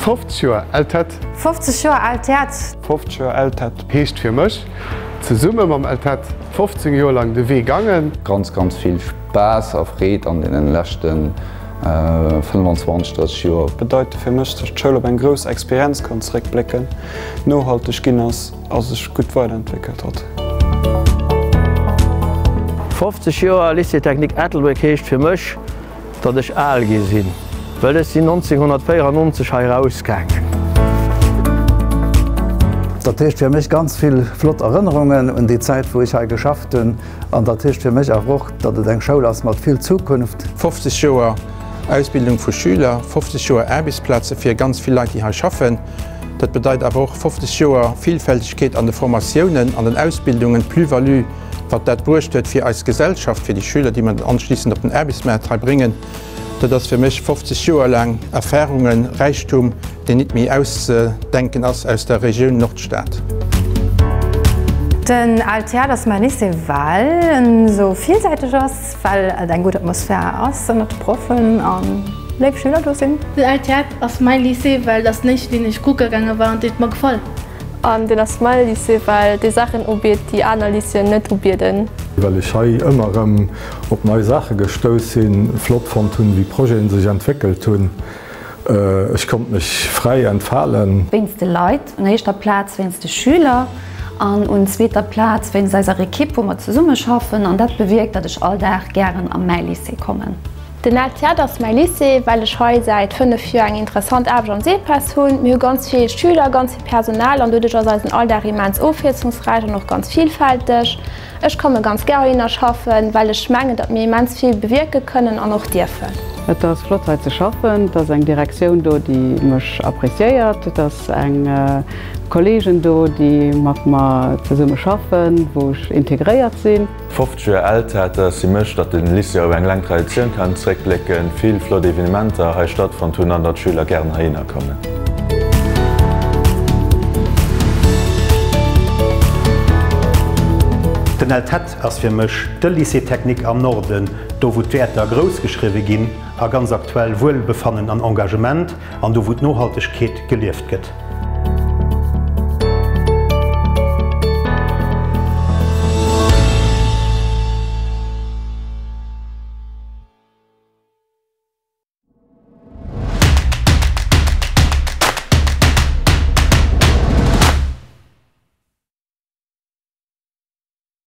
50 Joer LTEtt. 50 Joer LTEtt. 50 Joer LTEtt heescht fir mech, zesumme mam LTEtt 15 Joer lang de Wee gangen. Ganz ganz vill Spaass a Freed an deenen leschten 25, 30 Joer. Bedeite fir mech, dass d'Schoul op eng grouss Experienz kann zeréckblécken, nohalteg ginn ass a sech gutt weiderentwéckelt hat. 50 Joer Lycée Technique Ettelbréck heescht fir mech, datt ech al gi sinn, well ech sinn 1994 hei erausgaangen. Dat heescht fir mech ganz vill flott Erënnerungen un déi Zäit, wou ech hei geschafft hunn. An dat heescht fir mech awer och, datt et eng Schoul ass mat vill Zukunft. 50 Joer Ausbildung vu Schüler, 50 Joer Aarbechtsplaze fir ganz vill Leit, déi hei schaffen. Dat bedeit awer och 50 Joer Villfältegkeet an de Formatiounen, an den Ausbildungen, d'Plus-value, wat dat bruecht huet fir eis Gesellschaft, fir déi Schüler, déi mer dann anschließend op den Aarbechtsmaart hei bréngen. Dat ass fir mech 50 Joer laang Erfahrungen, Räichtum, deen nit méi auszedenken ass aus der Regioun Nordstad. Den LTEtt ass mäi Lycée, well en esou villsäiteg ass, well et eng gutt Atmosphär ass ënnert de Proffen a léif Schüler do sinn. Den LTEtt ass mäi Lycée, well et ass den éischten, deen ech kucke gaange war an deen huet mer gefall. An deen ass mäi Lycée, well dee Saachen ubiet, déi aner Lycéeën net ubieden. Well ech hei ëmmer erëm op nei Saache gestouss sinn, flott fonnt hunn, wéi Projeten sech entwéckelt hunn. Ech konnt mech fräi entfalen. Wéinst de Leit, un éischter Plaz wéinst de Schüler an un zweeter Plaz wéinst eiser Ekipp, wou mer zesummeschaffen an dat bewierkt, datt ech all Dag gären a mäi Lycée kommen. Den LTEtt ass mäi Lycée, well ech hei säit 5 Joer eng interessant Aarbecht am SEPES hunn. Mir hu ganz vill Schüler, ganz vill Personal an doduerch ass eisen Alldag immens ofwiesslungsräich an och ganz vielfälteg. Ech komme ganz gär heihinner schaffen, well ech mengen, datt mir immens vill bewierke kënnen an och dierfen. Et ass flott hei ze schaffen. Et ass eng Direktioun do, déi mech appréciéiert. Et ass eng Kollegen do, déi mat mer zesumme schaffen, wou ech integréiert sinn. 50 Joer LTEtt ass fir mech, datt de Lycée op eng laang Traditioun kann zréckblécken, vill flott Evenementer hei stattfonnt hunn an datt d'Schüler gären heihinner kommen. Den LTEtt ass fir mech de Lycée technique am Norden, do wou d'Wäerter grouss geschriwwe ginn a ganz aktuell Wuelbefannen an Engagement an do wou d'Nohaltegkeet gelieft gëtt.